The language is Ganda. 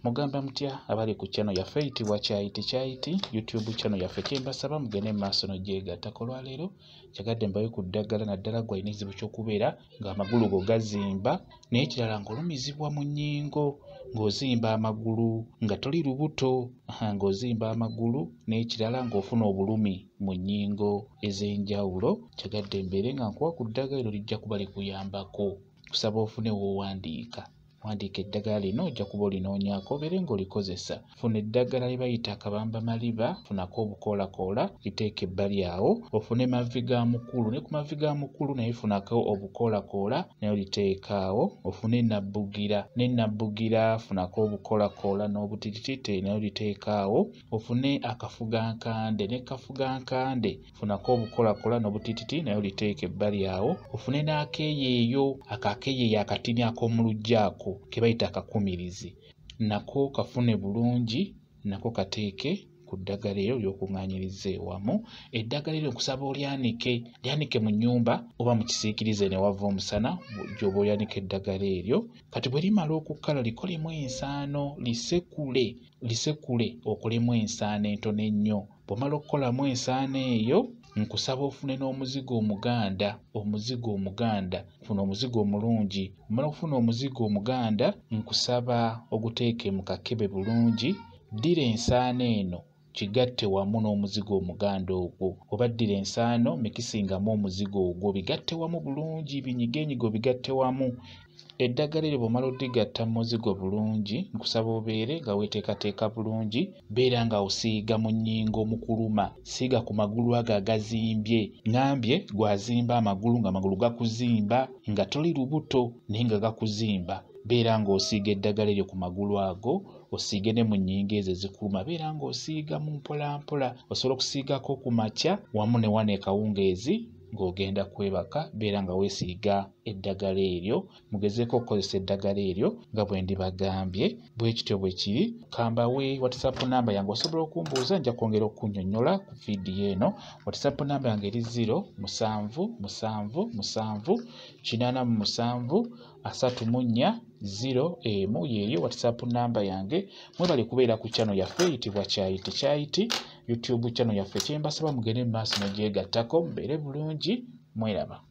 Mugamba mutya abali ku channel yaffe eyitibwa Kyayiti Kyayiti YouTube channel yaffe? Kyembasaba mugende mu maaso n'ogyegattako. Olwaleero njagadde mbawe ku ddagala, naddala ggwe alina ekizibu ky'okubeera ng'amagulu go gazimba, naye ekirala ng'olumizibwa mu nnyingo, ng'ozimba amagulu nga toli lubuto, ng'ozimba amagulu, n'ekirala ng'ofuna obulumi mu nnyingo ez'enjawulo. Njagadde mbeere nga nkuwa ku ddagala eryo, lijja kuba likuyambako. Nkusaba ofune w'owandiika, wandiika eddagala lino, ojja kuba olinoonyaako obeere ng'olikozesa. Funa eddagala lye bayita akabamba maliba, funako obukoolakoola, liteeke ebbali awo. Ofune mavi ga mukulu, ne ku mavi ga mukulu naye funako obukoolakoola, naye oliteeke awo. Ofune nabbugira, ne nabbugira funako obukoolakoola n'obutititi, naye oliteeke awo. Ofune akafugankande, ne kafugankande funako obukoolakoola n'obutititi, naye oliteeke ebbali awo. Ofune n'akeeyeeyo, ako akeeyeeyo akatini ak'omu luggya ako ke bayita akakumirizi, nako kafune bulungi, nako kateeke ku ddagala eryo ly'okuŋŋaanyirizza ewamu. Eddagala eryo nkusaba olyanike, lyanike mu nnyumba oba mu kisiikirize ne wava omusana gy'oba olyanika eddagala eryo. Kati bwe limala okukala, likolemu ensaano, lisekule, lisekule okolemu ensaano entono ennyo. Bw'omala okukolamu ensaano eyo, nkusaba ofune n'omuzigo omuganda, omuzigo omuganda, funa omuzigo omulungi. Omala okufuna omuzigo omuganda, nkusaba oguteeke mu kakebe bulungi, ddira ensaano eno kigatte wamu n'omuzigo omuganda ogwo, oba ddira ensaano mikisingamu omuzigo ogwo, bigatte wamu bulungi, binyigenyige obigatte wamu. Eddagala eryo bw'omala oddigatta mu muzigo bulungi, nkusaba obeere nga weeteekateeka bulungi, beera nga osiiga mu nnyingo mu kuluma, siiga ku magulu ago agazimbye. Ŋŋambye gw'azimba amagulu, ng'amagulu gakuzimba nga toli lubuto naye nga gakuzimba. Beera ng'osiiga eddagala eryo ku magulu ago, osiige ne mu nnyingo ezo ezikuluma, beera ng'osiigamu mpola mpola. Osobola okusiigako ku makya wamu ne wano ekawungeezi ng'ogenda kwebaka, beera nga weesiiga eddagala eryo. Mugezeeko okukozesa eddagala eryo nga bwe ndibagambye. Bwe kityo bwe kiri. Kambawe WhatsApp namba yange, osobola okumbuuza, nja kwongera okunnyonnyola ku vidiyo eno. WhatsApp namba yange eri 0 7 7 7 87 34 0 emu, yeeyo WhatsApp namba yange. Mwebale kubeera ku channel yaffe eyitibwa Kyayiti Kyayiti YouTube channel yaffe. Kyembasaba mugende mu maaso n'ogyegattako, mubeere bulungi, mweraba.